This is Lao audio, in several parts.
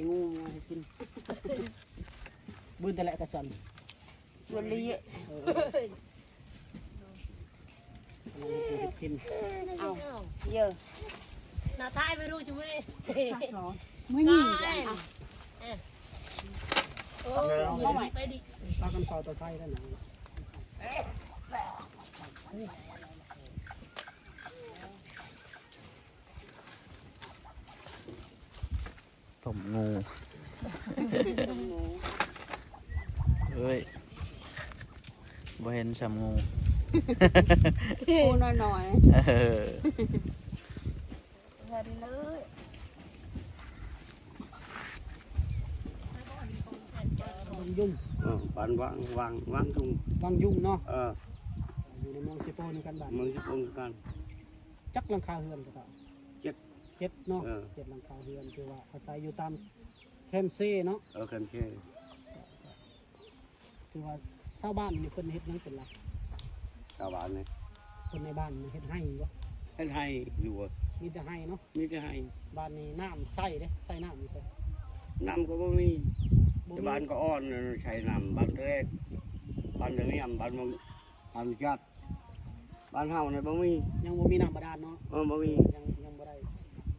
ງູມາໃຫ້ກິນ ບືນແຕ່ແຫຼະກະສັນ ເອີ ເຮັດກິນ ເອົາ ເຢີ ໜ້າທ້າຍໄປດູຈຸມື້ນີ້ ມື້ນີ້ ເອີ ໂອ້ ໄປດິ ພາກັນເຝົ້າຕະໄຄນັ້ນນະ. ຕົ້ມງູ ເອີຍ ບໍ່ເຫັນຊ່ຳງູ ງູນ້ອຍໆ ເອີ ວັນເລີຍ ວັງຍຸງ ເອີ ບ້ານວັງ ວັງ ວັງຍຸງ ວັງຍຸງເນາະ ເອີ ຢູ່ໃນເມືອງເຊໂປນຳກັນ ບ້ານເມືອງເຊໂປນຄືກັນ. ຈັກຫຼັງຄາເຮືອນກະຕາມ ເຈັດ ເຈັດເນາະ ເອີ ເຈັດຫຼັງຄາເຮືອນ ຖືວ່າອາໄສຢູ່ຕາມແຄມເຊເນາະ ເອີ ແຄມເຊ ຖືວ່າຊາວບ້ານນີ້ເພິ່ນເຮັດຫຍັງເປັນຫຼັກ? ຊາວບ້ານນີ້ ຄົນໃນບ້ານນີ້ເຮັດໄຮ່ບໍ່? ເຮັດໄຮ່ຢູ່ ມີແຕ່ໄຮ່ເນາະ ມີແຕ່ໄຮ່. ບ້ານນີ້ນ້ຳໃຊ້ເດ້ ໃຊ້ນ້ຳຢູ່ໃສ? ນ້ຳກະບໍ່ມີ ບໍ່ມີ ແຕ່ບ້ານກະອ່ອນ ໃຊ້ນ້ຳ ບ້ານແຕກ ບ້ານຕະນຽມ ບ້ານ ບ້ານຈັດ ບ້ານເຮົານີ້ບໍ່ມີ ຍັງບໍ່ມີນ້ຳບາດານເນາະ ເອີ ບໍ່ມີ ຍັງ ຍັງບໍ່ໄດ້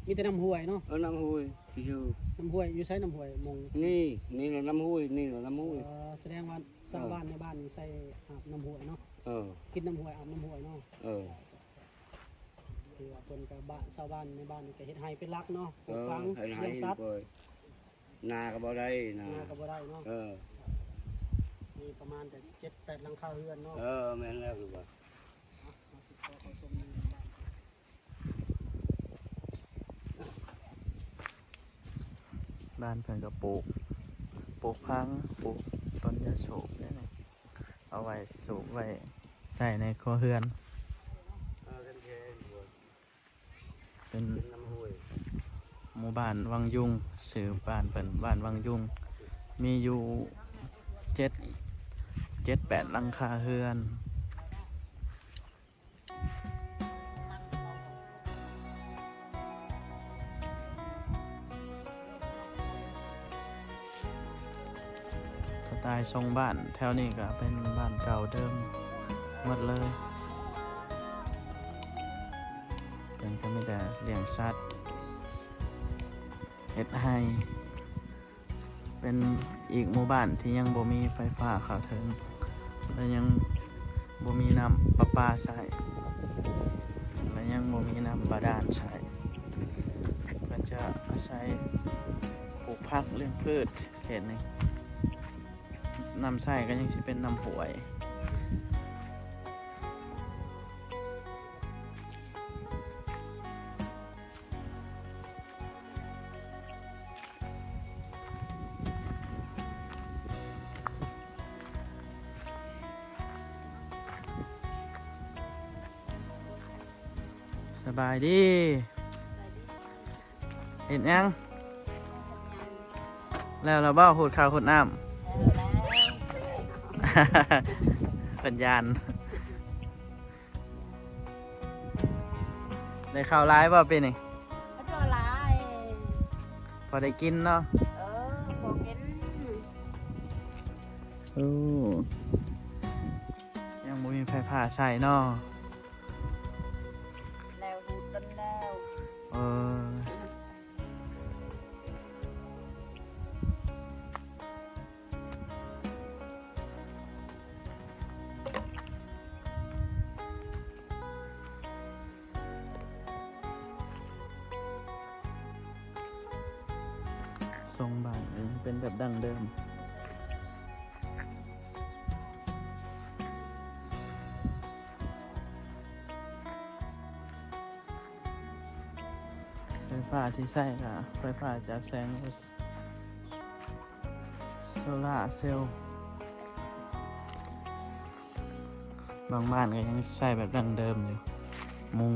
ມີແຕ່ນ້ຳຫ້ວຍເນາະ ເອີ ນ້ຳຫ້ວຍ ຢູ່ ນ້ຳຫ້ວຍ ຢູ່ໃສນ້ຳຫ້ວຍ? ໝ່ອງ ນີ້ ນີ້ລະນ້ຳຫ້ວຍ ນີ້ລະນ້ຳຫ້ວຍ ເອີ ສະແດງວ່າຊາວບ້ານ ເອີ ໃນບ້ານນີ້ໃຊ້ອາບນ້ຳຫ້ວຍເນາະ ເອີ ກິນນ້ຳຫ້ວຍ ອາບນ້ຳຫ້ວຍເນາະ ເອີ ຖືວ່າເພິ່ນກະ ຊາວບ້ານໃນບ້ານນີ້ກະເຮັດໄຮ່ເປັນຫຼັກເນາະ ເອີ ປູກຝັງ ເຮັດໄຮ່ ລ້ຽງສັດ ນາກະບໍ່ໄດ້ ນາ ນາກະບໍ່ໄດ້ເນາະ ເອີ ມີປະມານແຕ່ເຈັດແປດຫຼັງຄາເຮືອນເນາະ ເອີ ແມ່ນແລ້ວລູກ ເອົາ ເຮົາຊິຂໍເຂົ້າຊົມໃນບ້ານ ບ້ານເພິ່ນກະປູກ ປູກຜັງ ປູກຕົ້ນຢາສູບນີ້ ເອົາໄວ້ສູບໄວ້ໃຊ້ໃນຄົວເຮືອນ ເປັນ ເປັນນ້ຳຫ້ວຍ ໝູ່ບ້ານວັງຍຸງ ຊື່ບ້ານເພິ່ນ ບ້ານວັງຍຸງ ມີຢູ່ເຈັດ ເຈັດແປດຫຼັງຄາເຮືອນ. ສະໄຕລ໌ຊົງບ້ານແຖວນີ້ກະເປັນບ້ານເກົ່າເດີມໝົດເລີຍ ເພິ່ນກະມີແຕ່ລ້ຽງສັດ ເຮັດໄຮ່ ເປັນອີກໝູ່ບ້ານທີ່ຍັງບໍ່ມີໄຟຟ້າເຂົ້າເຖິງ ແລະຍັງບໍ່ມີນ້ຳປະປາໃຊ້ ແລະຍັງບໍ່ມີນ້ຳບາດານໃຊ້ ເພິ່ນຈະອາໄສປູກຜັກລ້ຽງພືດເຂດນີ້ ນ້ຳໃຊ້ກະຍັງຊິເປັນນ້ຳຫ້ວຍ. ສະບາຍດີ ເຮັດຫຍັງ? ແລ້ວລະບໍ່? ຫູດເຂົ້າຫູດນ້ຳ ເພິ່ນຢ້ານ. ໄດ້ເຂົ້າຫຼາຍບໍ່ປີນີ້? ບໍ່ຫຼາຍ ພໍໄດ້ກິນເນາະ. ເອີ ພໍກິນ. ໂອ້ ຍັງບໍ່ມີໄຟຟ້າໃຊ້ເນາະ. ແລ້ວຫູດແລ້ວ. ເອີ. ຊົງບ້ານຍັງເປັນແບບດັ້ງເດີມ. ໄຟຟ້າທີ່ໃຊ້ກະໄຟຟ້າຈາກແສງ ໂຊລາເຊວ. ບາງບ້ານກະຍັງໃຊ້ແບບດັ້ງເດີມຢູ່ ມຸງ.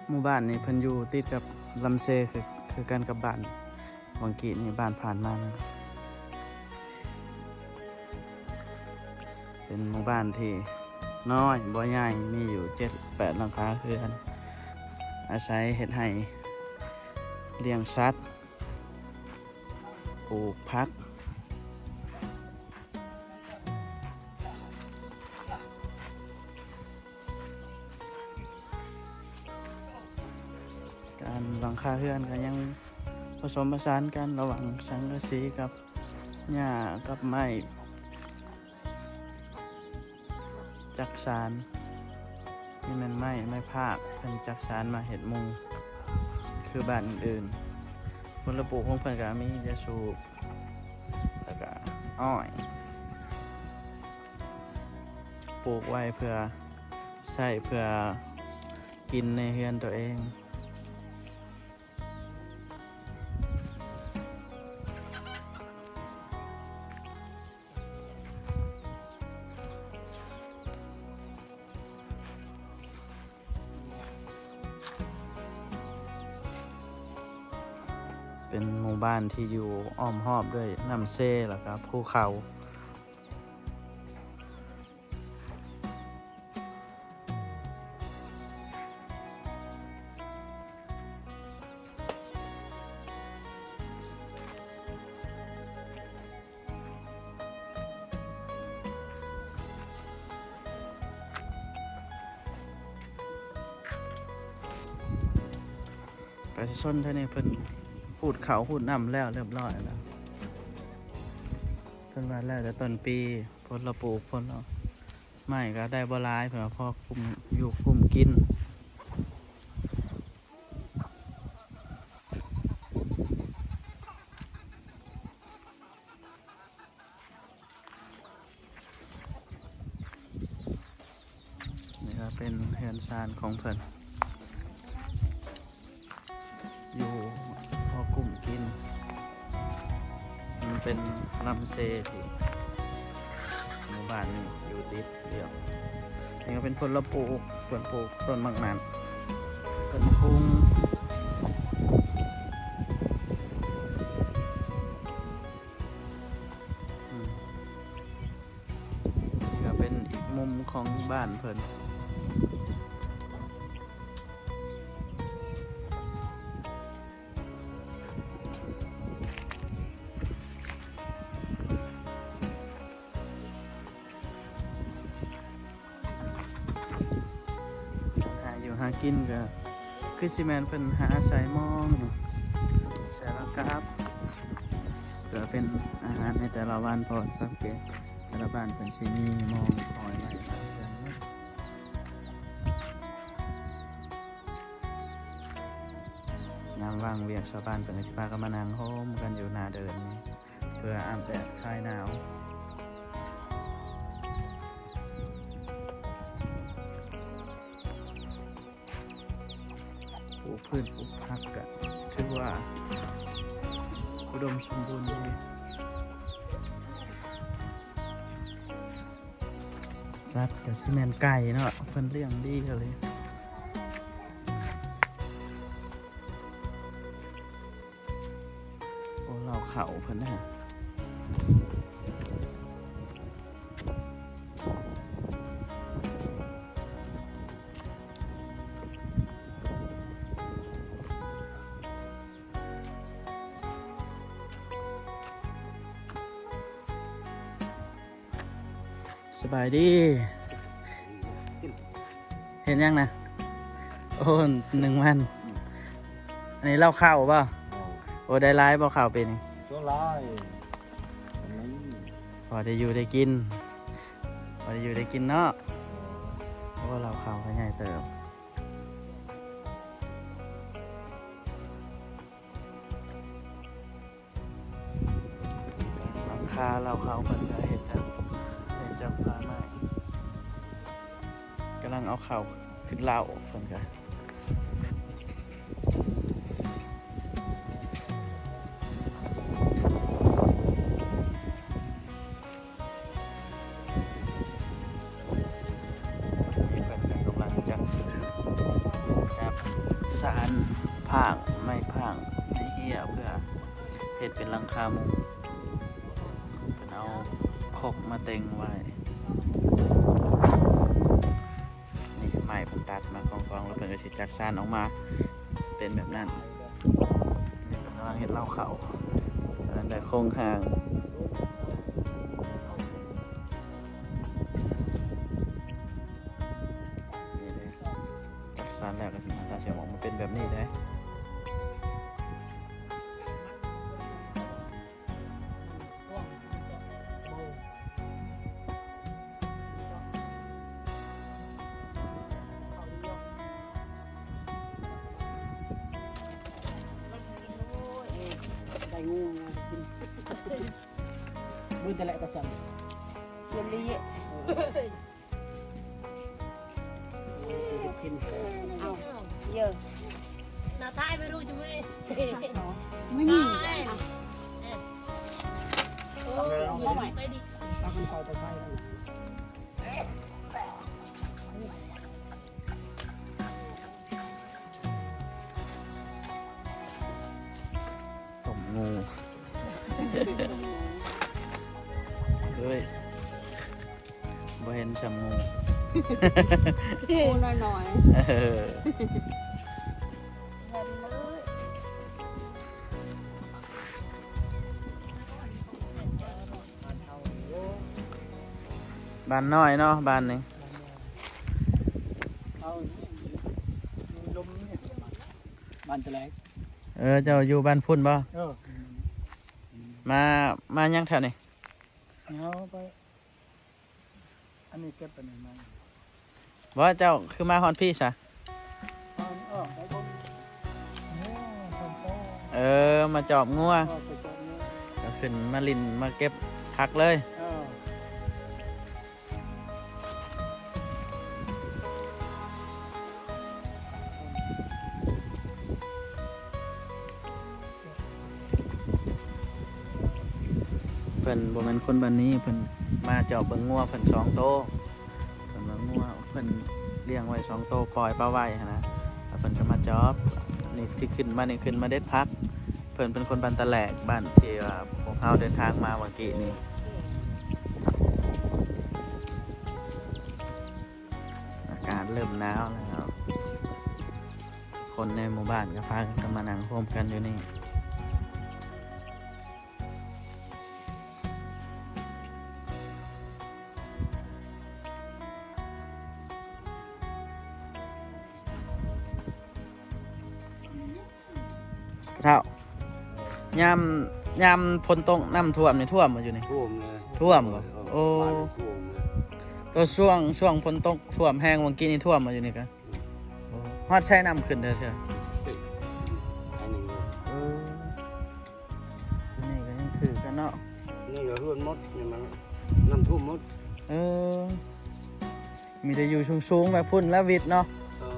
ໝູ່ບ້ານນີ້ເພິ່ນຢູ່ຕິດກັບລຳເຊ ຄື ຄືກັນກັບບ້ານ ວັງກີ້ນີ້ບ້ານຜ່ານມານະ ເປັນໝູ່ບ້ານທີ່ນ້ອຍບໍ່ໃຫຍ່ ມີຢູ່ເຈັດແປດຫຼັງຄາເຮືອນ ອາໄສເຮັດໄຮ່ ລ້ຽງສັດ ປູກຜັກ. ການຫຼັງຄາເຮືອນກໍຍັງປະສົມປະສານກັນລະຫວ່າງສັງກະສີກັບຫຍ້າກັບໄມ້ຈັກສານ ນີ້ແມ່ນໄມ້ ໄມ້ພາກ ເພິ່ນຈັກສານມາເຮັດມຸງ ຄືບ້ານອື່ນໆ. ຜົນລະປູກຂອງເພິ່ນກໍມີຢາສູບ ແລ້ວກໍອ້ອຍ ປູກໄວ້ເພື່ອໃຊ້ ເພື່ອກິນໃນເຮືອນຕົວເອງ. ເປັນໝູ່ບ້ານທີ່ຢູ່ອ້ອມຮອບດ້ວຍນ້ຳເຊ ແລ້ວກໍພູເຂົາ. ປະຊາຊົນແຖວນີ້ເພິ່ນຮູດເຂົ້າຮູດນ້ຳແລ້ວຮຽບຮ້ອຍແລ້ວ ເພິ່ນວ່າແລ້ວແຕ່ຕົ້ນປີ ຜົນລະປູກ ຜົນລະໄມ້ກໍໄດ້ບໍ່ຫຼາຍ ເພິ່ນວ່າພໍກຸ້ມຢູ່ກຸ້ມກິນ. ນີ້ກໍເປັນເຮືອນຊານຂອງເພິ່ນ ຢູ່ພໍກຸ້ມກິນ ມັນເປັນລຳເຊທີ່ໝູ່ບ້ານນີ້ຢູ່ຕິດດຽວ. ນີ້ກໍເປັນຜົນລະປູກ ເພິ່ນປູກຕົ້ນໝາກນັດ ຕົ້ນໝາກຫຸ່ງ ອືມ ນີ້ກໍເປັນອີກມຸມຂອງບ້ານເພິ່ນ. ຫາຢູ່ຫາກິນກໍຄືຊິແມ່ນເພິ່ນຫາໃສ່ມອງ ໃສ່ລາວກາບ ເພື່ອເປັນອາຫານໃນແຕ່ລະວັນ ເພາະສັງເກດແຕ່ລະບ້ານເພິ່ນຊິມີມອງຫ້ອຍໄວ້ຕາມເຮືອນ. ຍາມວ່າງວຽກ ຊາວບ້ານເພິ່ນກໍຊິພາກັນມານັ່ງໂຮມກັນຢູ່ໜ້າເດີ່ນນີ້ ເພື່ອອາບແດດຄາຍໜາວ. ປູກພືດປູກຜັກກໍຖືວ່າອຸດົມສົມບູນດີ. ສັດກໍຊິແມ່ນໄກ່ເນາະ ເພິ່ນລ້ຽງດີອີ່ຫຼີ. ໂອ້ ເລົ້າເຂົ້າເພິ່ນນະ. ສະບາຍດີ. ເຮັດຫຍັງນະ? ໂອ້ ໜຶ່ງມັນ. ອັນນີ້ເລົ້າເຂົ້າບໍ່? ໂອ້ ໄດ້ຫຼາຍບໍ່ເຂົ້າປີນີ້? ກໍຫຼາຍ. ພໍໄດ້ຢູ່ໄດ້ກິນ ພໍໄດ້ຢູ່ໄດ້ກິນເນາະ. ໂອ້ ເລົ້າເຂົ້າກໍໃຫຍ່ເຕີບ. ຫຼັງຄາເລົ້າເຂົ້າເພິ່ນກໍເຮັດຈາກ ເຮັດຈາກຜ້າໄມ້. ກຳລັງເອົາເຂົ້າຂຶ້ນເລົ້າເພິ່ນກໍ. ນີ້ເພິ່ນກໍກຳລັງຈັດ ຈັດສານພາກ ໄມ້ພາກ ໄມ້ເຮ້ຍ ເພື່ອ ເຮັດເປັນຫຼັງຄາມຸງ ເພິ່ນເອົາຄົກມາເຕັງໄວ້. ນີ້ໄມ້ເພິ່ນຕັດມາກອງໆ ແລ້ວເພິ່ນກໍຊິຈັກສານອອກມາເປັນແບບນັ້ນ. ນີ້ເພິ່ນກຳລັງເຮັດເລົ້າເຂົ້າ ອັນນັ້ນໄດ້ໂຄງຮ່າງ. ນີ້ເດ້ ຈັກສານແລ້ວກໍຊິໜ້າຕາຊິອອກມາເປັນແບບນີ້ເດ້. ໄດ້ງູມາກິນ ມື້ແຕ່ແລະກະຊັ້ນ ເປັນລີ້. ເອົາ ເຢີ ໜ້າຕາຍໄປຮູ້ຈັກມື້ ມື້ນີ້ ໂອ້ຍ ເອົາໄປດີ ເອົາຄັນເຂົ້າໄປໄປ ຕົ້ມງູ ເອີຍ ບໍ່ເຫັນຊ່ຳງູ ງູນ້ອຍໆ ເອີ ບ້ານນ້ອຍເນາະ ບ້ານນີ້ ບ້ານຕະແລກ ເອີ ເຈົ້າຢູ່ບ້ານພຸ້ນບໍ່? ເອີ ມາ ມາຫຍັງແຖວນີ້? ເຮົາໄປ ອັນນີ້ເກັບອັນນີ້ມາ ບໍ່ ເຈົ້າຄືມາຮອດພີ້ຊະ? ເອີ ມາຈອບງົວ ເອີ ໄປຈອບງົວ ກໍຂຶ້ນມາຫຼິ້ນມາເກັບຜັກເລີຍ ເອີ. ເພິ່ນບໍ່ແມ່ນຄົນບ້ານນີ້ ເພິ່ນມາຈອບເບິ່ງງົວເພິ່ນສອງໂຕ ເພິ່ນວ່າງົວເພິ່ນລ້ຽງໄວ້ສອງໂຕ ປ່ອຍປະໄວ້ຫັ້ນນະ ແລ້ວເພິ່ນກໍມາຈອບ ນີ້ທີ່ຂຶ້ນມານີ້ ຂຶ້ນມາເດັດຜັກ. ເພິ່ນເປັນຄົນບ້ານຕາແຫຼກ ບ້ານທີ່ວ່າພວກເຮົາເດີນທາງມາເມື່ອກີ້ນີ້. ອາກາດເລີ່ມໜາວແລ້ວ ຄົນໃນໝູ່ບ້ານກໍພາກັນມານັ່ງໂຮມກັນຢູ່ນີ້. ທ້າວ ຍາມ ຍາມຝົນຕົກນ້ຳຖ້ວມນີ້ ຖ້ວມບໍ່ຢູ່ນີ້? ຖ້ວມເລີຍ ຖ້ວມບໍ່? ໂອ້ ໂຕຊ່ວງ ຊ່ວງຝົນຕົກຖ້ວມແຮງຫວ່າງກີ້ນີ້ ຖ້ວມບໍ່ຢູ່ນີ້ກະ? ຮອດໃສນ້ຳຂຶ້ນເທື່ອ ເທື່ອ ເອີ ນີ້ກໍຍັງຖືກກັນເນາະ ນີ້ກໍເຮືອນໝົດ ນີ້ມັນນ້ຳຖ້ວມໝົດ ເອີ. ມີແຕ່ຢູ່ສູງໆແບບພຸ້ນລະວິດເນາະ ເອີ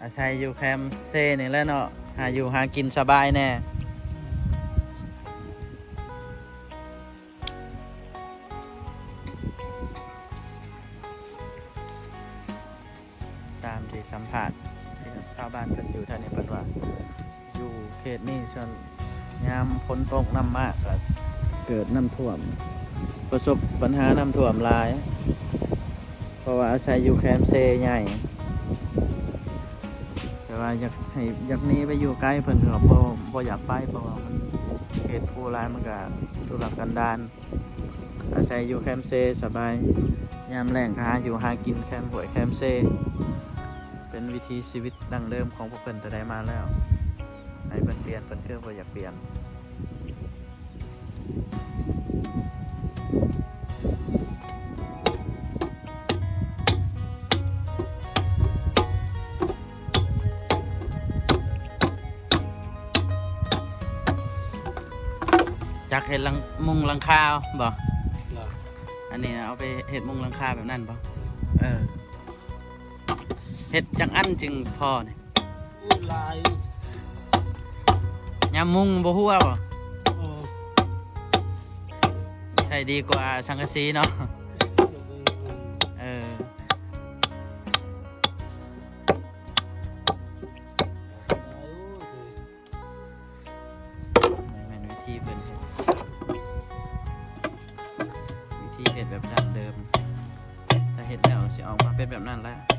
ອາໄສຢູ່ແຄມເຊນີ້ແຫຼະເນາະ ຫາຢູ່ຫາກິນສະບາຍແດ່. ຕາມທີ່ສຳພາດຊາວບ້ານເພິ່ນຢູ່ແຖວນີ້ ເພິ່ນວ່າຢູ່ເຂດນີ້ ສ່ວນຍາມຝົນຕົກນ້ຳມາກ ກໍເກີດນ້ຳຖ້ວມ ປະສົບບັນຫານ້ຳຖ້ວມຫຼາຍ ເພາະວ່າອາໄສຢູ່ແຄມເຊໃຫຍ່ ແຕ່ວ່າຢາກໃຫ້ ຢາກໜີໄປຢູ່ໄກ ເພິ່ນກໍບໍ່ ບໍ່ຢາກໄປ ເພາະວ່າມັນເຂດພູຫຼາຍ ມັນກໍທຸລະກັນດານ. ອາໄສຢູ່ແຄມເຊສະບາຍ ຍາມແລ້ງກໍຫາຢູ່ຫາກິນແຄມຫ້ວຍແຄມເຊ ເປັນວິຖີຊີວິດດັ້ງເດີມຂອງພວກເພິ່ນແຕ່ໃດມາແລ້ວ ໃຫ້ເພິ່ນປ່ຽນ ເພິ່ນຄືບໍ່ຢາກປ່ຽນ. ຈັກເຮັດຫຼັງ ມຸງຫຼັງຄາບໍ່? ອັນນີ້ເອົາໄປເຮັດມຸງຫຼັງຄາແບບນັ້ນບໍ່? ເອີ ເຮັດຈັກອັນຈຶ່ງພໍນີ້? ໂອ້ ຫຼາຍ ຍາມມຸງບໍ່ຮົ່ວບໍ່? ເອີ ໃຊ້ດີກວ່າສັງກະສີເນາະ ເອີ. ຊິອອກມາເປັນແບບນັ້ນແຫຼະ.